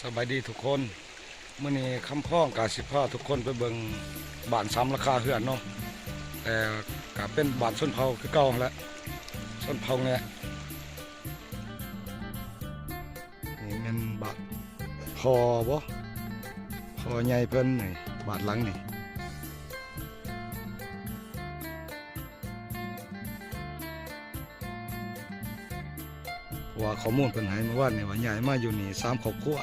ສະບາຍດີທຸກຄົນ, ມື້ນີ້ຄຳພອງກະຊິພາທຸກຄົນໄປເບິ່ງບ້ານສາມຫຼັງຄາເຮືອນເນາະ, ແຕ່ກະເປັນບ້ານຊົນເຜົ່າຄືເກົ່າຫັ້ນແຫຼະ, ຊົນເຜົ່າແງະ. ນີ້ແມ່ນບ້ານພໍ່ບໍ? ພໍ່ໃຫຍ່ເພິ່ນນີ້, ບ້ານຫຼັງນີ້. ເພາະວ່າຂໍ້ມູນເພິ່ນໃຫ້ມື້ວານນີ້ວ່າຍ້າຍມາຢູ່ນີ້ສາມຄອບຄົວ.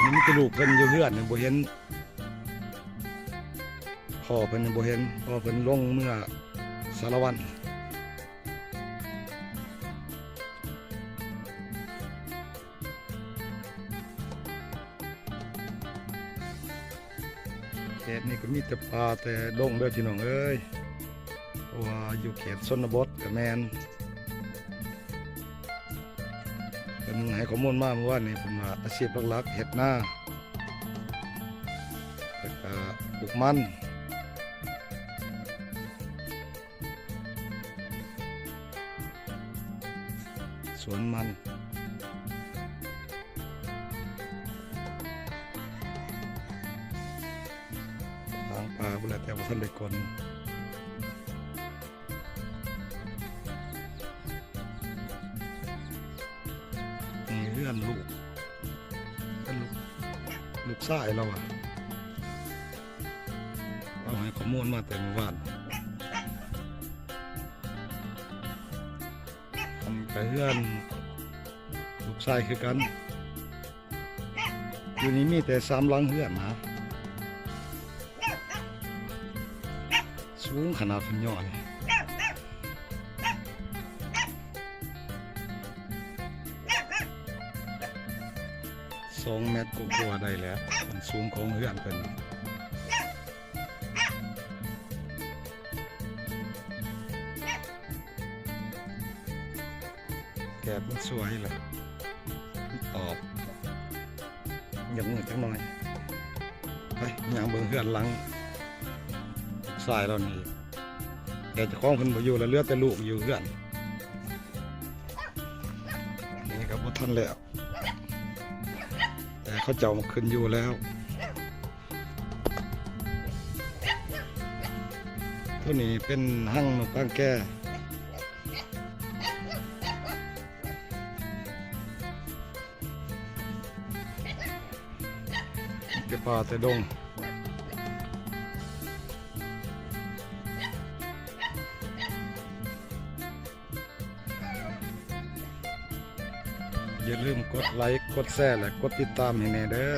ນີ້ມີແຕ່ລູກເພິ່ນຢູ່ເຮືອນນີ້ ບໍ່ເຫັນ ພໍ່ເພິ່ນຍັງບໍ່ເຫັນ, ເພາະວ່າເພິ່ນລົງເມືອສາລະວັນ. ເຂດນີ້ກໍມີແຕ່ປ່າແຕ່ດົງເດີພີ່ນ້ອງເອີຍ, ເພາະວ່າຢູ່ເຂດຊົນນະບົດກໍແມ່ນ. ເພິ່ນໃຫ້ຂໍ້ມູນມາເມື່ອວານນີ້, ເພິ່ນວ່າອາຊີບຫຼັກໆເຮັດນາ ແລ້ວກໍປູກມັນ. ສວນມັນ ທາງປ່າພຸ້ນແຫຼະ ແຕ່ບໍ່ທັນໄດ້ກົນ. ນີ້ເຮືອນລູກ ເຮືອນລູກ ລູກຊາຍລາວວ່າ ລາວໃຫ້ຂໍ້ມູນມາແຕ່ມື້ວານ. ອັນກະເຮືອນລູກຊາຍຄືກັນ. ຢູ່ນີ້ມີແຕ່ສາມຫຼັງເຮືອນນະ, ສູງຂະໜາດເພິ່ນຍໍ້ນີ້ ສອງແມັດກວ່າໆໄດ້ແຫຼະ, ຄວາມສູງຂອງເຮືອນເພິ່ນ. ແດດມັນສວຍແຫຼະ ມັນຕອບ ຢາກມືດຈັກໜ່ອຍ. ໄປຍ່າງເບິ່ງເຮືອນຫຼັງຊາຍລາວນີ້, ແຕ່ເຈົ້າຂອງເພິ່ນບໍ່ຢູ່ແລ້ວ, ເຫຼືອແຕ່ລູກຢູ່ເຮືອນ. ນີ້ກໍບໍ່ທັນແລ້ວ, ແຕ່ເຂົາເຈົ້າມາຂຶ້ນຢູ່ແລ້ວ. ໂຕນີ້ເປັນຮັງນົກກາງແກ, ແຕ່ປ່າແຕ່ດົງ. ຢ່າລືມກົດໄລ, ກົດແຊ ແລະ ກົດຕິດຕາມໃຫ້ແດ່ເດີ.